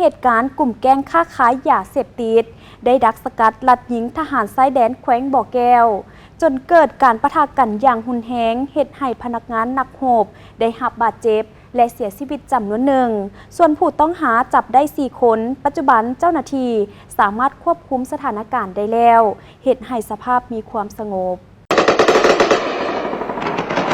ເຫດການກຸ່ມແກ້ງຄ້າຂາຍຢາເສບຕິດ ໄດ້ດັກສະກັດລັດຍິງທະຫານຊາຍແດນແຂວງບໍ່ແກ້ວ ຈົນເກີດການປະທະກັນຢ່າງຮຸນແຮງ, ເຮັດໃຫ້ພະນັກງານນັກຮົບໄດ້ຮັບບາດເຈັບ ແລະ ເສຍຊີວິດຈຳນວນໜຶ່ງ. ສ່ວນຜູ້ຕ້ອງຫາຈັບໄດ້ສີ່ຄົນ, ປັດຈຸບັນເຈົ້າໜ້າທີ່ສາມາດຄວບຄຸມສະຖານະການໄດ້ແລ້ວ, ເຮັດໃຫ້ສະພາບມີຄວາມສະຫງົບ.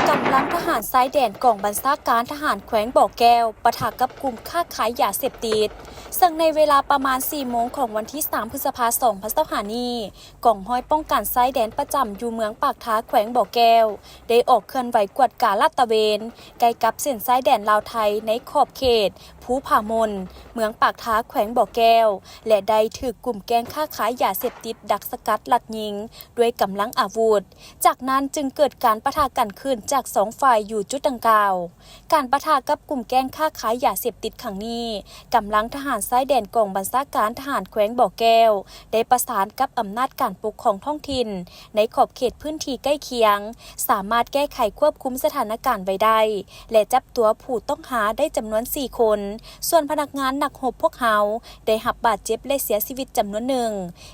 ກຳລັງທະຫານຊາຍແດນກອງບັນຊາການທະຫານແຂວງບໍ່ແກ້ວ ປະທະກັບກຸ່ມຄ້າຂາຍຢາເສບຕິດ, ເຊິ່ງໃນເວລາປະມານສີ່ໂມງຂອງວັນທີສາມ ພຶດສະພາ ສອງພັນຊາວຫ້ານີ້, ກອງຮ້ອຍປ້ອງກັນຊາຍແດນປະຈຳຢູ່ເມືອງປາກທາ ແຂວງບໍ່ແກ້ວ ໄດ້ອອກເຄື່ອນໄຫວກວດກາລາດຕະເວນ ໃກ້ກັບເສັ້ນຊາຍແດນລາວໄທ ໃນຂອບເຂດພູຜາມົນ ເມືອງປາກທາ ແຂວງບໍ່ແກ້ວ ແລະ ໄດ້ຖືກກຸ່ມແກ້ງຄ້າຂາຍຢາເສບຕິດດັກສະກັດລັດຍິງດ້ວຍກຳລັງອາວຸດ. ຈາກນັ້ນຈຶ່ງເກີດການປະທະກັນຂຶ້ນຈາກສອງຝ່າຍຢູ່ຈຸດດັ່ງກ່າວ. ການປະທະກັບກຸ່ມແກ້ງຄ້າຂາຍຢາເສບຕິດຄັ້ງນີ້, ກຳລັງທະຫານຊາຍແດນກອງບັນຊາການທະຫານແຂວງບໍ່ແກ້ວ ໄດ້ປະສານກັບອຳນາດການປົກຄອງທ້ອງຖິ່ນ ໃນຂອບເຂດພື້ນທີ່ໃກ້ຄຽງ, ສາມາດແກ້ໄຂຄວບຄຸມສະຖານະການໄວ້ໄດ້ ແລະ ຈັບຕົວຜູ້ຕ້ອງຫາໄດ້ຈຳນວນສີ່ຄົນ, ສ່ວນພະນັກງານນັກຮົບພວກເຮົາໄດ້ຮັບບາດເຈັບ ແລະ ເສຍຊີວິດຈຳນວນໜຶ່ງ.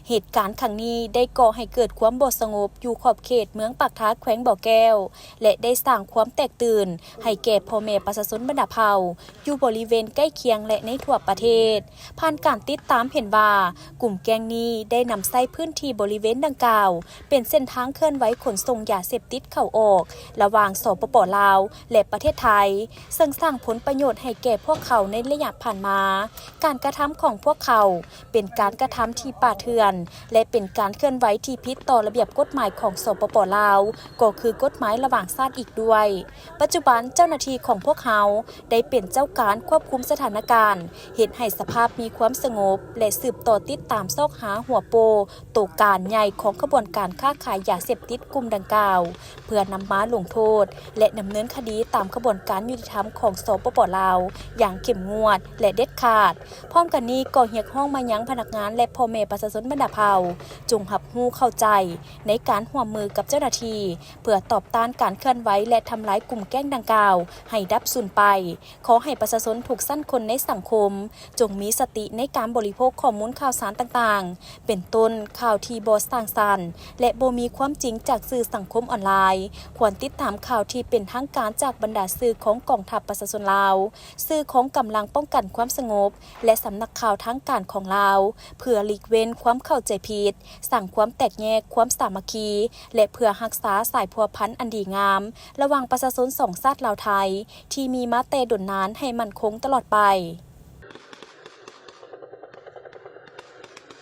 ເຫດການຄັ້ງນີ້ໄດ້ກໍ່ໃຫ້ເກີດຄວາມບໍ່ສະຫງົບຢູ່ຂອບເຂດເມືອງປາກທາ ແຂວງບໍ່ແກ້ວ ແລະ ໄດ້ສ້າງຄວາມແຕກຕື່ນໃຫ້ແກ່ພໍ່ແມ່ປະຊາຊົນບັນດາເຜົ່າ ຢູ່ບໍລິເວນໃກ້ຄຽງ ແລະ ໃນທົ່ວປະເທດ. ຜ່ານການຕິດຕາມເຫັນວ່າ, ກຸ່ມແກ້ງນີ້ໄດ້ນຳໃຊ້ພື້ນທີ່ບໍລິເວນດັ່ງກ່າວ ເປັນເສັ້ນທາງເຄື່ອນໄຫວຂົນສົ່ງຢາເສບຕິດເຂົ້າອອກ ລະຫວ່າງ ສປປ ລາວ ແລະ ປະເທດໄທ, ເຊິ່ງສ້າງຜົນປະໂຫຍດໃຫ້ແກ່ພວກເຂົາໃນໄລຍະຜ່ານມາ. ການກະທຳຂອງພວກເຂົາ ເປັນການກະທຳທີ່ປ່າເຖື່ອນ ແລະ ເປັນການເຄື່ອນໄຫວທີ່ຜິດຕໍ່ລະບຽບກົດໝາຍຂອງ ສປປ ລາວ, ກໍຄືກົດໝາຍລະຫວ່າງຊາດອີກດ້ວຍ. ປັດຈຸບັນເຈົ້າໜ້າທີ່ຂອງພວກເຮົາໄດ້ເປັນເຈົ້າການຄວບຄຸມສະຖານະການ, ເຮັດໃຫ້ສະພາບມີຄວາມສະຫງົບ ແລະ ສືບຕໍ່ຕິດຕາມຊອກຫາຫົວໂປ່ໂຕການໃຫຍ່ຂອງຂະບວນການຄ້າຂາຍຢາເສບຕິດກຸ່ມດັ່ງກ່າວ ເພື່ອນຳມາລົງໂທດ ແລະ ດຳເນີນຄະດີຕາມຂະບວນການຍຸຕິທຳຂອງ ສປປ ລາວ ຢ່າງເຂັ້ມງວດ ແລະ ເດັດຂາດ. ພ້ອມກັນນີ້ກໍຮຽກຮ້ອງມາຍັງພະນັກງານ ແລະ ພໍ່ແມ່ປະຊາຊົນບັນດາເຜົ່າ ຈົ່ງຮັບຮູ້ເຂົ້າໃຈໃນການຮ່ວມມືກັບເຈົ້າໜ້າທີ່ ເພື່ອຕອບຕ້ານການເຄື່ອນໄຫວ ແລະ ທຳລາຍກຸ່ມແກ້ງດັ່ງກ່າວໃຫ້ດັບສູນໄປ. ຂໍໃຫ້ປະຊາຊົນທຸກຊັ້ນຄົນໃນສັງຄົມ ຈົ່ງມີສະຕິໃນການບໍລິໂພກຂໍ້ມູນຂ່າວສານຕ່າງໆ ເປັນຕົ້ນ ຂ່າວທີ່ບໍ່ສ້າງສັນ ແລະ ບໍ່ມີຄວາມຈິງຈາກສື່ສັງຄົມອອນລາຍ, ຄວນຕິດຕາມຂ່າວທີ່ເປັນທາງການຈາກບັນດາສື່ຂອງກອງທັບປະຊາຊົນລາວ, ສື່ຂອງກຳລັງປ້ອງກັນຄວາມສະຫງົບ ແລະ ສຳນັກຂ່າວທາງການຂອງລາວ ເພື່ອຫຼີກເວັ້ນຄວາມເຂົ້າໃຈຜິດ, ສ້າງຄວາມແຕກແຍກຄວາມສາມັກຄີ ແລະ ເພື່ອຮັກສາສາຍພົວພັນອັນດີງາມລະຫວ່າງປະຊາຊົນສອງຊາດລາວ-ໄທ ທີ່ມີມາແຕ່ດົນນານໃຫ້ໝັ້ນຄົງຕະຫຼອດໄປ.